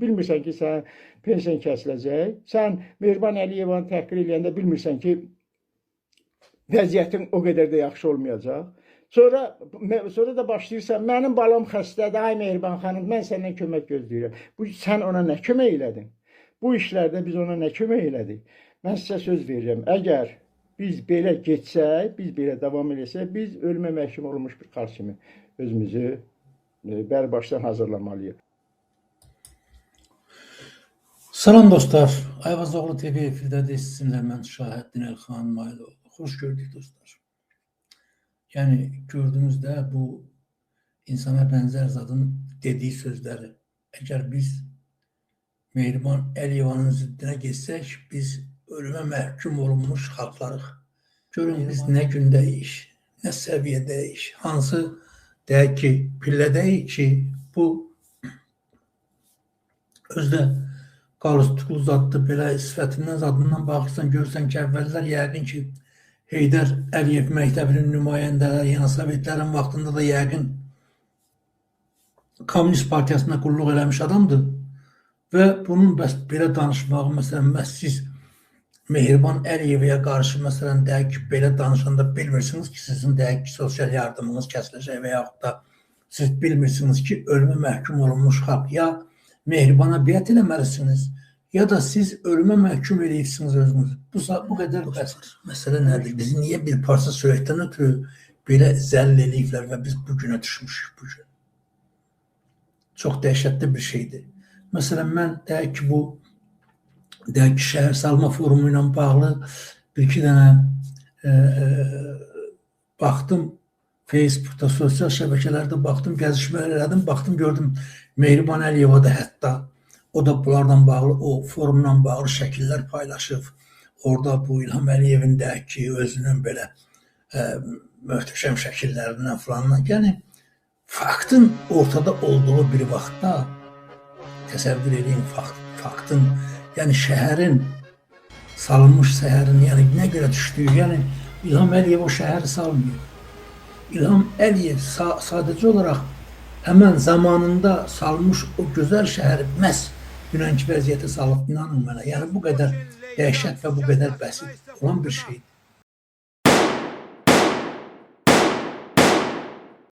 Bilmirsən ki, sənin pensiyan kəsiləcək. Sən Mehriban Əliyevanı təhqir eləyəndə bilmirsən ki, vəziyyətin o qədər də yaxşı olmayacaq. Sonra da başlayırsan, mənim balam xəstədir, ay Mehriban xanım, mən səndən kömək gözləyirəm. Bu sən ona nə kömək elədin? Bu işlərdə biz ona nə kömək elədik? Mən sizə söz verirəm. Əgər biz belə getsək, biz belə davam eləsək, biz ölümə məhkum olunmuş bir xalq kimi özümüzü bəri başdan hazırlamalıyıq. Salam dostlar. Ayvazoğlu TV efirdədir. Sizinlə mən Şahəddin Elxan Maylıoğlu. Xoş gördük dostlar. Yəni gördüyünüzdə bu insana bənzər zadın dediyi sözləri. Əgər biz Mehriban Əliyevanın ziddinə getsək, biz ölümə məhkum olunmuş xalqlarıq. Görün biz nə gündəyik, nə səviyyədəyik, hansı deyək ki, pillədəyik ki, bu özdə qalstuklu zaddır, belə sifətindən zadından baxırsan, görürsən ki, əvvəllər yəqin ki, Heydər Əliyev məktəbinin nümayəndələri, yəni Sovetlərin vaxtında da yəqin Komünist Partiyasına qulluq eləmiş adamdır. Və bunun bəs belə danışmağı, məsələn, məhz siz Mehriban Əliyevə qarşı, məsələn, deyək ki, belə danışanda bilmirsiniz ki, sizin deyək ki, sosial yardımınız kəsiləcək və yaxud da siz bilmirsiniz ki, ölümə məhkum olunmuş xalq ya Mehribana biət eləməlisiniz, ya da siz ölümə məhkum eləyibsiniz özünüzü. Bu qədər bəsit. Məsələ nədir? Bizi niyə bir parça sürətdən ötürü belə zəll eləyiblər və biz bu günə düşmüşük bu gün? Çox dəhşətli bir şeydir. Məsələn, mən deyək ki, bu deyək ki, şəhər salma forumu ilə bağlı bir-iki dənə baxdım Facebookda, sosial şəbəkələrdə baxdım, gəzişmələr elədim, baxdım, gördüm Mehriban Əliyeva da hətta o da bunlarla bağlı, o forumla bağlı şəkillər paylaşıb. Orada bu İlham Əliyevin deyək ki, özünün belə möhtəşəm şəkillərindən filandan. Yəni faktın ortada olduğu bir vaxtda təsəvvür eləyin faktın, yəni şəhərin salınmış şəhərin, yəni nə görə düşdüyü, yəni İlham Əliyev o şəhəri salmıyor. İlham Əliyev sadəcə olaraq həmən zamanında salmış o gözəl şəhəri məhz dünənki vəziyyətə salıb, inanın mənə. Yəni bu qədər dəhşət və bu qədər bəsit olan bir şeydir.